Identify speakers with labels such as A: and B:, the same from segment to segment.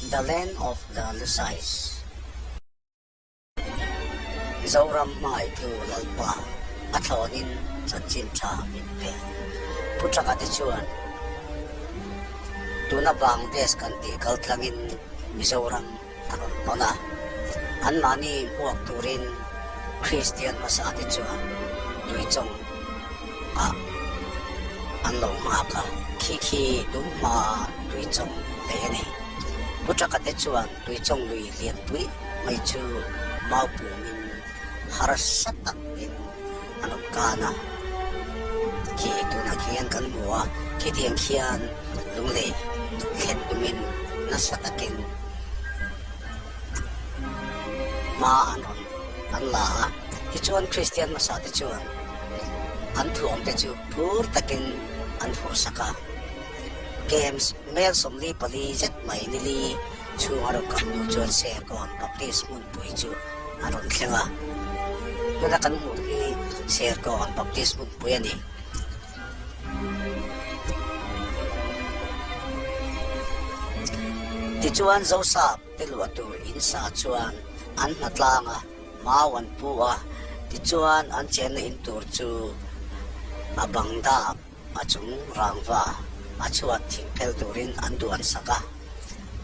A: The Land of the Lusais. Zoram hmangaihtu Lalpa a thlawnin chanchin tha min pe. Pu Chaka te chuan tuna Bangladesh kan tih kaltlangin Mizoram a rawn hawn a, anmahni hmuak turin Kristian hmasa te chuan Tuichawng ah an lo nghak a, khi khi tunhma Tuichawng lei a ni. Pu Chaka te chuan Tuichawng lui lianpui mai chu mau pumin harsa takin a rawn kan a, khi tunah khian kan hmu a, khitiang khian lunglei thlen tumin nasa takin hma an rawn an la a. Tichuan Kristian hmasa te chuan an thuamte chu phur takin an phurhsak a. Games mel 44 zet mai nili chhung a rawn kal hnu chuan Serkawn Baptist hmunpui chu a rawn thleng a. Tuna kan hmuh hi Serkawn Baptist hmunpui a ni. Tichuan Zosap te luah tur in sa chuan an hna tlang a, mau an pu a, tichuan an chenna in tur chu a bang dap. A chung rangva a chhuat thing phel turin an duan sak a,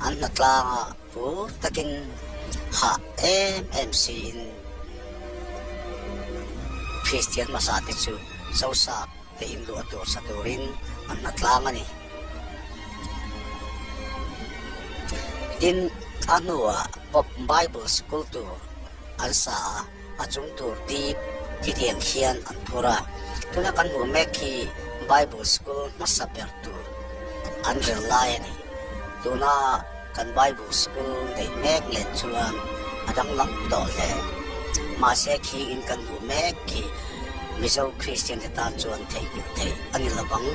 A: an hnatlanga phur takin hah em em siin Kristian hmasa te chu Zosap te inluah tur sa turin an hnatlang a ni. Tin, a hnuah Pop Bible School tur an sa a. A chung tur dip khitiang khian an phur a, tuna kan hmuh mek khi Bible School hmasa ber tur an rel lai a ni. Tuna kan Bible School neih mek nen chuan a danglam tawh hle. Mahse khi in kan hmuh mek khi Mizo Kristian te tan chuan theihnghilh theih a ni lo ang.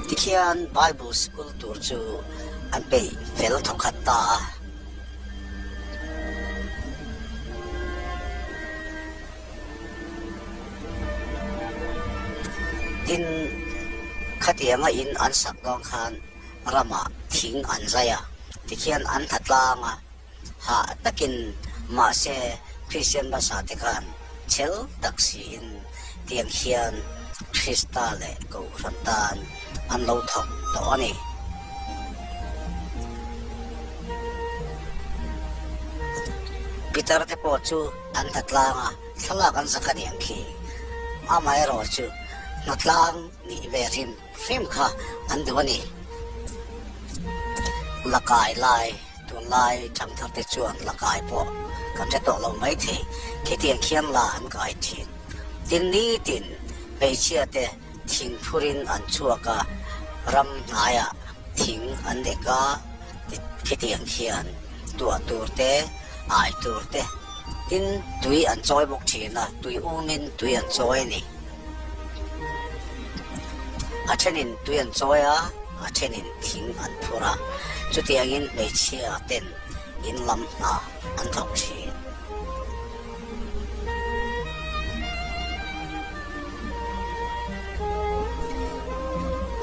A: Tikhian Bible School tur chu an peih fel thawkhat ta a. Tin, khatianga in an sak dawn khan ramah thing an zai a, tikhian an tha tlang a, hah takin mahse Kristian hmasa te khan chhel tak siin tiang hian Krista leh Kohhran tan an lo thawk tawh a ni. Pitar te pawh chu an hnatlang a, thlalak an zak a ni ang khi. Amaherawhchu hnatlang nih ve hrim hrim kha an duh a ni. La kai lai, tunlai ṭhangthar te chuan la kai pawh kan hre tawh lo maithei. Khitiang khian la an kai ṭhin. Tin nitin hmeichhia te Thing phurin an chhuak a, ram hnaiah thing an lek a, khitiang hian tuah tur te, ai tur te, tin tui an chawi bawk thin a, tui umin tui an chawi a ni. A thenin tui an chawi a, a thenin thing an phur a, chutiangin hmeichhia ten in lam hna an thawk thin.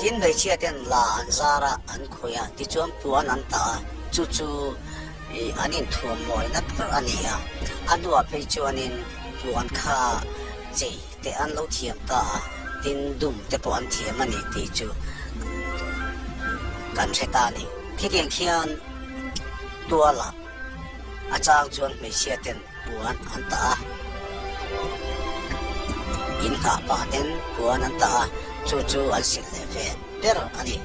A: Tin hmeichhia ten la an zar a, an khawih a, tichuan puan an tah a, chu chu an inthuam mawina ber a ni a. A hnuah phei chuanin puan kha chei te an lo thiam ta a, tin dum te pawh an thiam a ni tih chu kan hre ta a ni. Khitiang khian tualah A chang chuan hmeichhia ten puan an tah a, in nghah pah ten puan an tah a, chu chu an silh leh ve ber a ni.